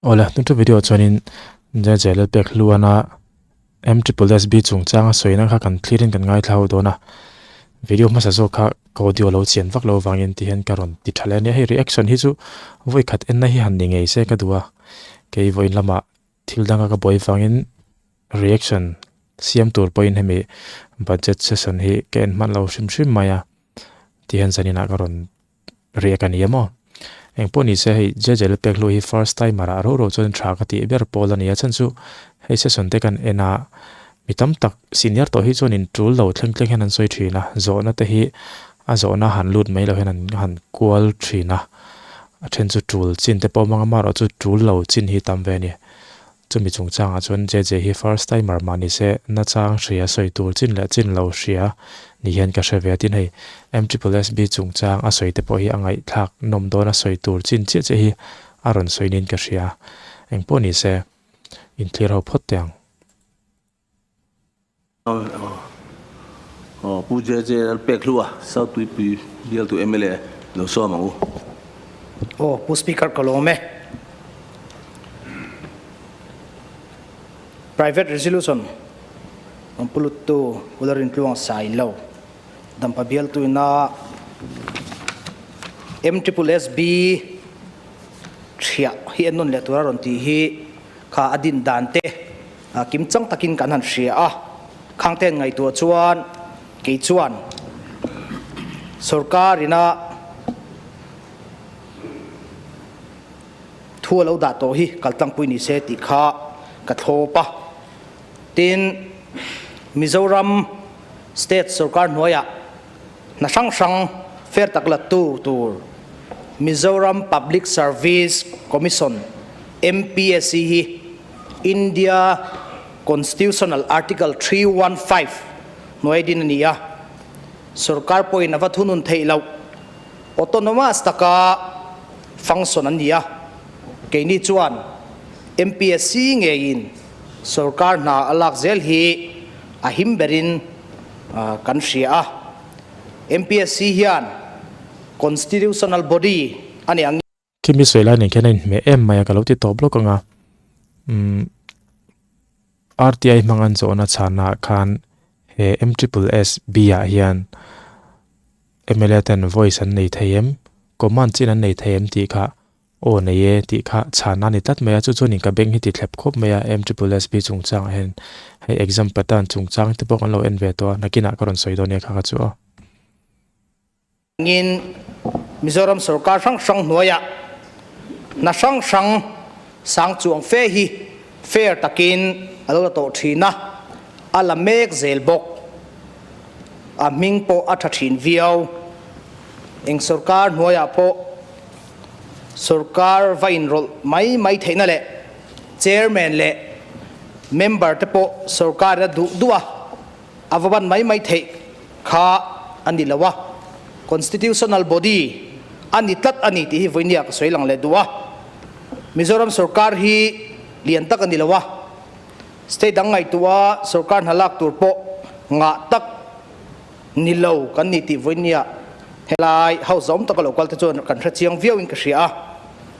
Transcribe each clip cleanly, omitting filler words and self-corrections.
Awle, tuntu video chuanin Jai Lalpek Hluana MSSB chungchanga sawina kha kan thlirin kan ngaithla ho dawn a. Video hmasa zawk kha ka audio lo chian vak lo vangin ti hian ka rawn ti tha leh a nia. Hei reaction hi chu vawi khat enna hi han ni ngei se ka duh a. Kei vawiin lamah thil danga ka buai vangin reaction siam tur pawhin hemi budget session hi ka en hman lo hrim hrim mai a. Ti hian zaninah ka rawn Riak a ni a maw? Eng pawh ni se hei JJ Lalpek hlu hi first timer ah ro ro chuan tha ka tih ber pawl a ni a chhan chu hei session te kan en a mi tam tak senior tawh hi chuan in tul lo thleng thleng hian an sawi thin a zawhna te hi a zawhna han lut mai lo hian an han kual thin a a then chu tul chin te pawh hmang a marawh chu tul lo chin hi tam ve a ni. Chumi chungchangah chuan JJ hi first timer mah ni se, nachang hria sawi tur chin leh chin lo hria ni hian ka hre ve a tin hei MSSB chungchang a sawi te pawh hi a ngaihthlak nawm dawn a sawi tur chin chiah chiah hi a rawn sawi niin ka hria. Engpawh ni se, inthlir ho phawt teh ang. Pu JJ Lalpekhlua, South Tuipui bialtu mla lo sawm ang u. Aw Pu Speaker ka lawm e. Private Resolution an pu luttu Pu Lalrintluang Sailo Dampa bialtu ina MSSB thiah hi en nawn leh tura rawn tih hi kha a din dan te Kim chang takin kan han hria a, Khangten ngaihtuah chuan kei chuan sorkar ina thu a lo dah tawh hi kaltlangpui ni se tih kha ka thlawp a. Tin, Mizoram state sorkar hnuaiah hna hrang hrang fair tak lattu tur Mizoram Public Service Commission, MPSC, hi India Constitutional Article 315 hnuai din a ni a, sorkar pawhin a va thunun theih loh, autonomous taka function an ni a, keini chuan MPSC ngeiin sorkar hna a lak zel hi a him berin kan hria a, MPSC hian constitutional body a ni ang. Khi mi sawi lai nen khian a inhmeh em mai a, ka lo ti tawp lawk ang a. Umm RTI hmang an zawhna chhanah khan he M triple S B ah hian mla ten voice an nei thei em, command chin an nei thei em tih kha aw nei e tih kha chhanna a ni tlat mai a, chu chuan in ka beng hi ti thlep khawp mai a M triple S B chungchangah hian hei exam pattern chungchang te pawh kan lo en ve tawh a, nakinah ka rawn sawi dawn nia kha kha chu aw. Ngin Mizoram sorkar hrang hrang hnuaiah hna hrang hrang sang chuang fe hi fair takin a lo la tawh thin a, a la mek zel bawk. A hming pawh a tha thin viau. Eng sorkar hnuaiah pawh sorkar va inrawlh mai mai theihna leh chairman leh member te pawh sorkarin a duh duh a, A va ban mai mai theih kha a ni lo a, constitutional body a ni tlat a ni tih hi vawinia ka sawi lang leh duh a. Mizoram sorkar hi lian tak a ni lo a, state dang ngaihtuah sorkar hna lak tur pawh ngah tak ni lo kan ni tih vawinia helai house awm taka lo kal te chuan kan hre chiang viau in ka hria a.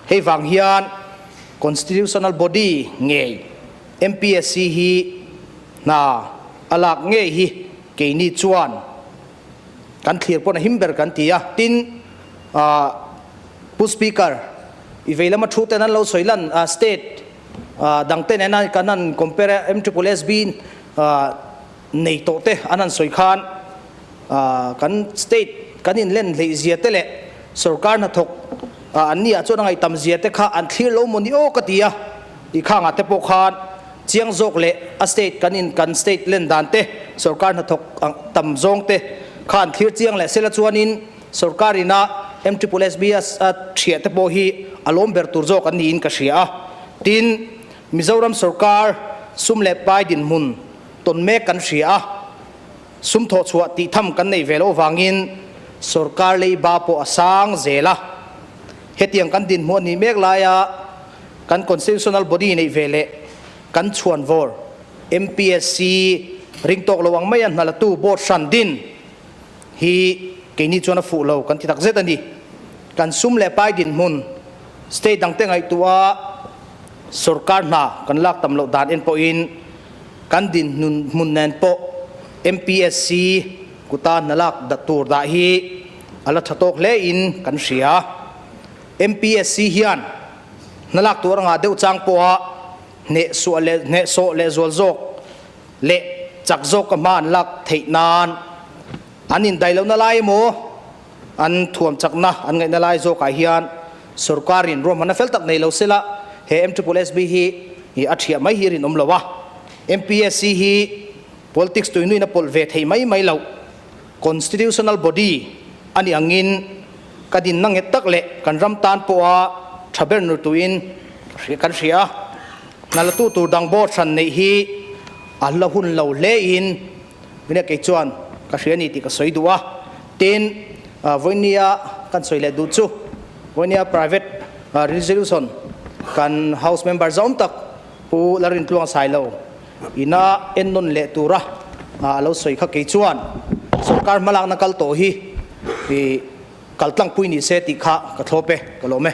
Hei vang hian constitutional body ngei MPSC hi hna a lak ngei hi keini chuan kan thlir pawn a him ber kan ti a. Tin, Pu Speaker, i vei lama thu ten an lo sawi lan state dang te nena kan han compare a, MSSB nei tawh te an han sawi khan kan state kan inlen hleih zia te leh sorkar hnathawk an ni ah chuan a ngaihtam zia te kha an thlir lo maw ni aw ka ti a. I khangah te pawh khan chiang zawk leh a state kan in kan state len dan te sorkar hnathawk ang tam zawng te kha an thlir chiang leh sela chuanin sorkar ina MSSB a thiah te pawh hi a lawm ber tur zawk an niin ka hria a. Tin, Mizoram sorkar sum leh pai dinhmun tawn mek kan hria a, sum thawh chhuah tih tham kan neih ve loh vangin sorkar leiba pawh a sang zel a. Hetiang kan dinhmuh a nih mek laia kan constitutional body neih ve leh kan chhuanvawr MPSC ring tawk lo ang maia hnalatu board hran din hi keini chuan a fuh lo kan ti tak zet a ni. Kan sum leh pai dinhmun state dangte ngaihtuah a. Sorkar hna kan lak tam loh dan en pawhin kan dinhmun hmun nen pawh MPSC kuta hna lak tur dah hi a la tha tawk hle in kan hria. MPSC hian hna lak tur anga deuh chang pawha hnehsuah leh hnehsawh leh zual zawk leh chak zawka hma an lak theih nan an indaih lohna lai emaw an thuam chakna an ngaihna lai zawkah hian sorkarin ruahmanna fel tak nei lo sela he MSSB hi a thiah mai hi rinawm lo a. MPSC hi politics tuinuin a pawlh ve thei mai mai loh constitutional body a nih angin ka dinna nghet tak leh kan ram tan pawha tha ber nur tuin kan hria a. Hna latu tur dang board hran neih hi a la hun lo hlein Mine kei chuan ka hria ni tih ka sawi duh a, tin vawinia kan sawi leh duh chu vawinia private resolution kan house member zawm tak Pu Lalrintluang Sailo ina ennawn leh tura a lo sawi kha kei chuan sorkar hmalakna kal tawh hi kal tlangpui ni se tih kha ka thlawp e, ka lawm e.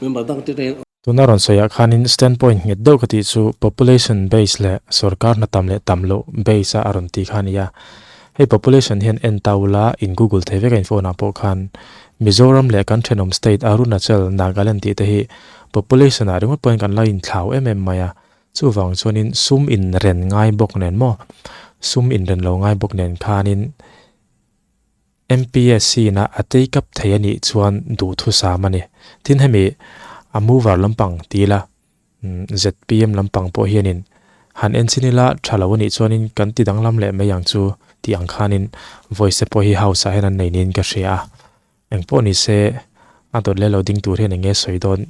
Member dangte nen. Tuna rawn sawiah khanin standpoint nghet deuh ka tih chu population base leh sorkar hna tam leh tam loh base a a rawn ti kha a ni a. Hei population hian en ta ula in google thei vek a in phone ah pawh khan Mizoram leh kan thenawm state Arunachal, Nagaland tih te hi population ah ringawt pawhin kan la inthlau em em mai a. Chuvang chuanin sum inren ngai bawk nen maw sum inren lo ngai bawk nen khanin MPSC in a a take up thei a nih chuan duhthusam a ni. Tin hemi a mover lampang ti ila zpm lampang pawh hianin han en chin ila tha lo a nih chuanin kan ti danglam leh mai ang chu tih ang khanin voice te pawh hi house ah hian an nei niin ka hria a. Engpawh ni se a dawt leh lo ding tur hian eng nge sawi dawn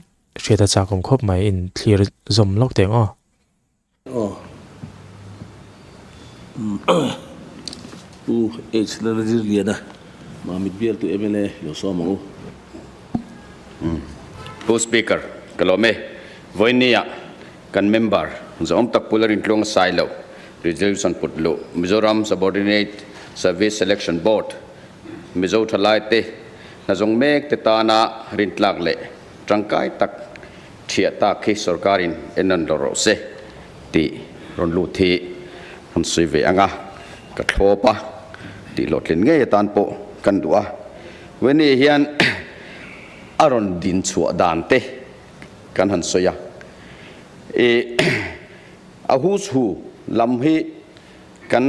hriat a chakawm khawp mai in thlir zawm lawk teh ang aw. Aw. Pu H. Lalzirliana, Mamit bialtu mla lo sawm ang u. Pu Speaker, ka lawm e. Vawinia kan member zawm tak Pu Lalrintluang Sailo resolution put luh Mizoram Subordinate Service Selection Board Mizo thalaite hnazawng mek te tana rintlak leh tangkai tak Thiah tak hi sorkarin en an lo rawh se tih rawn lut hi an sawi ve ang a, ka thlawp a, tih hlawhtlin ngei atan pawh kan duh a. Veni hian a rawn din chhuah dan te kan han sawi a, i a who's who lam hi kan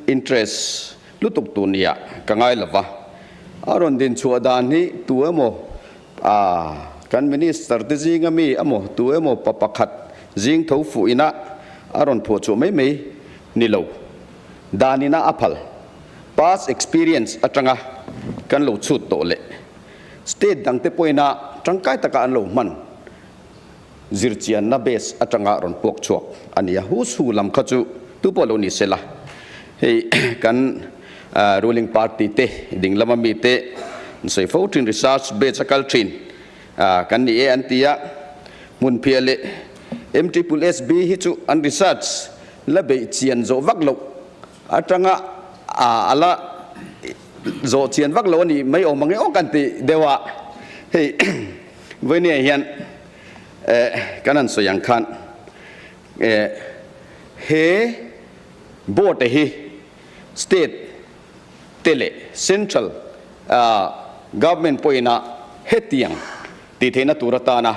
interest lutuk tur nia ka ngai lo va, a rawn din chhuah dan hi tu emaw A, kan Minister te zinga mi emaw tu emaw pa pakhat zing tho fuh inah a rawn phuah chhuah mai mai ni lo. Dan ina a phal. Past experience atanga kan lo chhut tawh leh state dangte pawhina tangkai taka an lo hman zirchianna base atanga rawn puak chhuak a ni a. Who's who lam kha chu tu pawh lo ni se la, hei kan ruling party te ding lama mi te an sawi fo thin, research base a kal thin kan ni e an ti a, Hmunphiah leh MSSB hi chu an research la beih chian zawh vak loh atanga a la zawh chian vak loh a nih mai awm ang e aw kan ti deuh a, hei Vawinia hian kan han sawi ang khan he board hi state te leh central government pawhin a hetiang tih theihna tur atana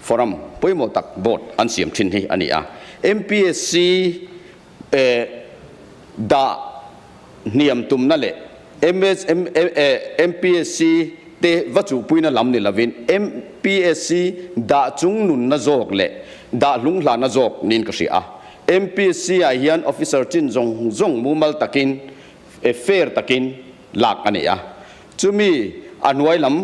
forum pawimawh tak board an siam thin hi a ni a. MPSC dah hniam tumna leh MPSC te va chuhpuina lam ni lovin MPSC dah chung nunna zawk leh dah hlunghlahna zawk niin ka hria a. MPSC ah hian officer chin zawng zawng mumal takin fair takin lak a ni a. Chumi a hnuai lam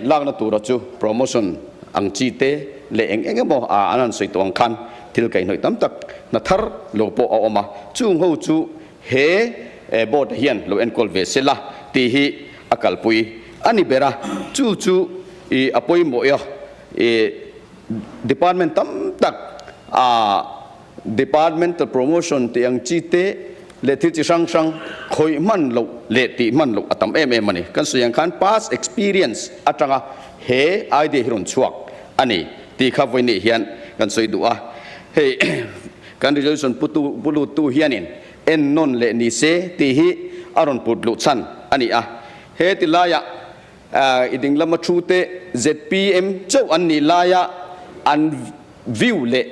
lakna tura chu promotion ang chi te leh eng eng emaw an han sawi tawh ang khan thil kaihhnawih tam tak hna thar lo pawh a awm a. Chung ho chu he board hian lo enkawl ve se la tih hi a kalpui a ni ber a. Chu chu i a pawimawh a, i department tam tak a departmental promotion tih ang chi te leh thil chi hrang hrang khawih hman loh leh tih hman loh a tam em em a ni. Kan sawi ang khan past experience atanga he idea hi rawn chhuak. a ni tih kha vawiin hian kan sawi duh a. Hei kan resolution putu pu luttu hianin en nawn leh ni se tih hi a rawn put luh chhan a ni a. He ti laiah i ding lama thu te zpm chauh an nih laia an view leh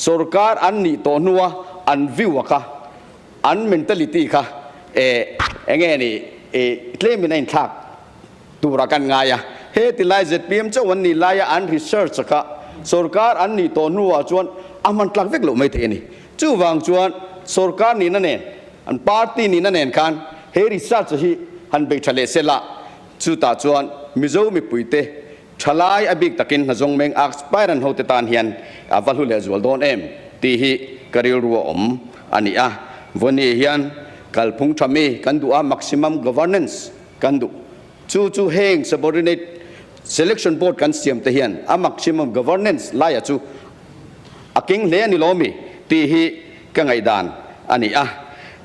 sorkar an nih tawh hnua an view a kha an mentality kha enge ni tlemin a inthlak tura kan ngai a. He ti lai zpm chauh an nih laia an research kha sorkar an nih tawh hnuah chuan a hman tlak vek loh mai thei a ni. Chuvang chuan sorkar nihna nen, an party nihna nen khan he research hi han bei tha leh se la, chutah chuan Mizo mipuite thalai a bik takin hnazawng meng aspirant hote tan hian a va hlu leh zual dawn em tih hi ka rilru a awm a ni a. Vawni hian kalphung tha mi kan duh a, maximum governance kan duh. Chu chu heng subordinate selection board kan siam te hian a maximum governance laia chu a keng hle a ni lo mi tih hi ka ngaihdan a ni a.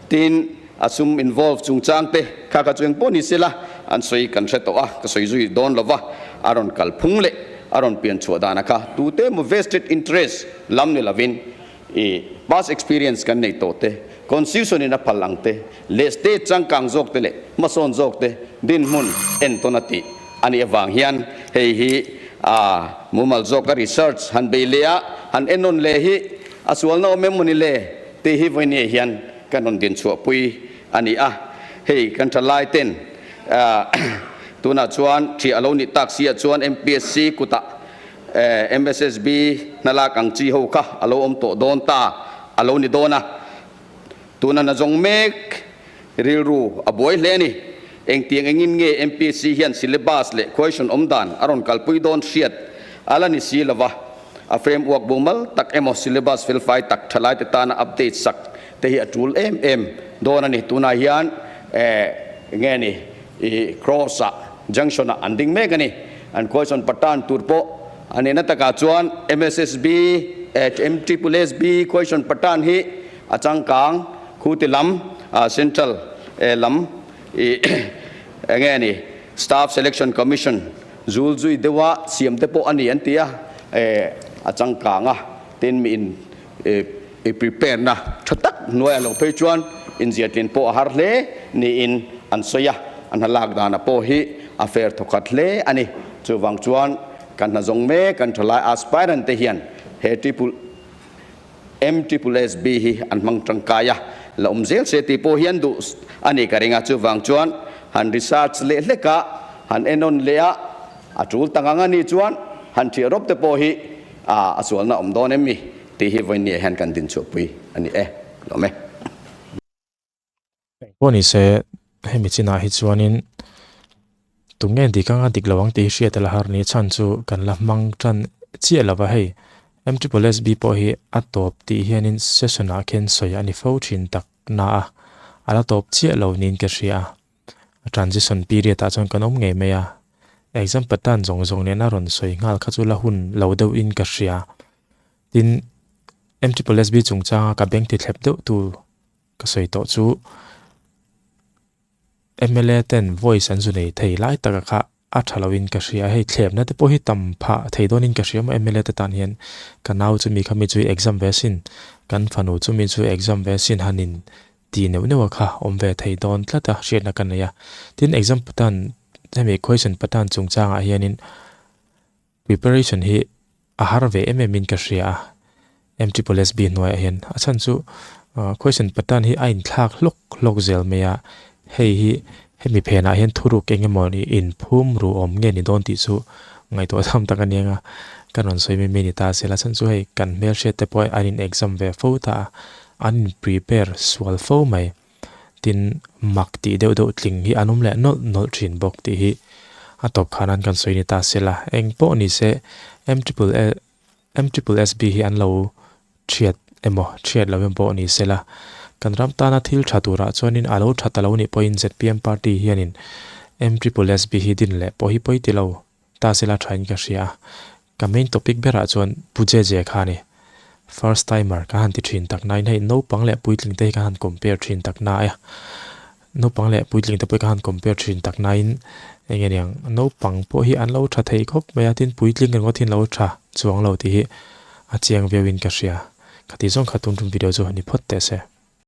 Tin, a sum involve chungchang te kha kha chu engpawh ni sela an sawi kan hre tawh a, ka sawi zui dawn lova, a rawn kal phung leh a rawn pian chhuah dana kha tute emaw vested interest lam ni lovin I past experience kan nei tawh te, constitution in a phal ang te leh state changkang zawk te leh hmasawn zawk te dinhmun entawn a tih a nih avang hian hei hi a mumal zawka research han bei leh a, han enawn leh hi a sualna awm em mawni le tih hi vawinia hian kan rawn dinchhuahpui a ni a. Hei kan tha lai ten tunah chuan ṭhiah a lo nih tak si ah chuan MPSC kutah MSSB hnalak ang chi ho kha a lo awm tawh dawn ta a lo ni dawn a, tuna hna zawng mek rilru a buai hle a ni. Engtiang engin nge MPSC hian syllabus leh question awm dan a rawn kalpui dawn hriat a la ni si lova, a framework mumal tak emaw syllabus felfai tak thalaite tana update sak te hi a tul em em dawn a ni. Tunah hian nge ni i cross-ah junction-ah an ding mek a ni. An question pattern tur pawh a nihna takah chuan MSSB, MSSB question pattern hi a changkang khuti lam, central lam i enge ni Staff Selection Commission zul zui deuha siam te pawh a ni an ti a, a changkang a, tin mi in i prepare na tha tak hnuai a lo phei chuan inziatlin pawh a har hle niin an sawi a, a hna lak dana pawh hi a fair thawkhat hle a ni. Chuvang chuan kan hna zawng mek kan thalai aspirant te hian he triple M triple SB hi an hmang tangkai a, la awm zel se tih pawh hian duh a ni ka ring a, chuvang chuan han research leh hlek a, han enawn leh a, a tul tak ang a nih chuan han thiah rawp te pawh hi a sualna awm dawn em mi? Tih hi vawinia hian kan dinchhuahpui a ni e, lawm e. Engpawh ni se, hemi chinah hi chuanin tunge dik anga dik lo ang tih hi hriat a la har ni. Chhan chu kan la hmang tan chiah lo va, hei M triple S B pawh hi a tawp tih hianin session ah khian sawi a ni fo thin tak na a, a la tawp chiah lo niin ka hria a. A transition period ah chuan kan awm ngei mai a, exam pattern zawng zawng nena rawn sawi nghal kha chu la hun lo deuhin ka hria. Tin, MSSB chungchanga ka beng ti thlep deuh tu ka sawi tawh chu mla ten voice an zu nei thei lai taka kha a tha loin ka hria. Hei thlepna te pawh hi tam phah thei dawnin ka hria maw mla te tan hian ka nau chumi kha mi chu exam ve asin, kan fanu chumi chu exam ve asin hanin ti neuh neuh a kha awm ve thei dawn tlat a hriatna ka nei a. Tin, exam pattern hemi question pattern chungchangah hianin Preparation hi a har ve em em in ka hria a, MSSB hnuaiah hian. A chhan chu question pattern hi a inthlak hlawk hlawk zel mai a, hei hi hemi phenah hian thuruk eng emaw ni inphum ru awm nge ni dawn tih chu ngaihtuah tham tak a ni ang a, ka rawn sawi mai mai ni ta se la chhan chu hei kan hmelhriat te pawh an in exam ve fo ta a, an in prepare sual fo mai. Tin, mak tih deuh deuh tling hi an awm leh nawlh nawlh thin bawk tih hi a tawp khan an kan sawi ni ta se la. Eng pawh ni se M triple A M triple SB hi an lo thiat emaw thiat lo em pawh ni se la. Kan ram tana thil tha turah chuanin a lo tha ta lo nih pawhin zpm party hianin M triple SB hi din leh pawh hi pawi ti lo ta se la thain ka hria a. Ka main topic berah chuan Pu Jeje kha a ni. First timer ka han ti thin tak nain hei naupang leh puitling te hi ka han compare thin tak na a. Naupang leh puitling te pawh hi ka han compare thin tak nain eng nge niang naupang pawh hi an lo tha thei khawp mai a tin puitling ringawt hi an lo tha chuang lo tih hi a chiang viauin ka hria. Khati zawng kha tun tum video chu ni phawt teh se.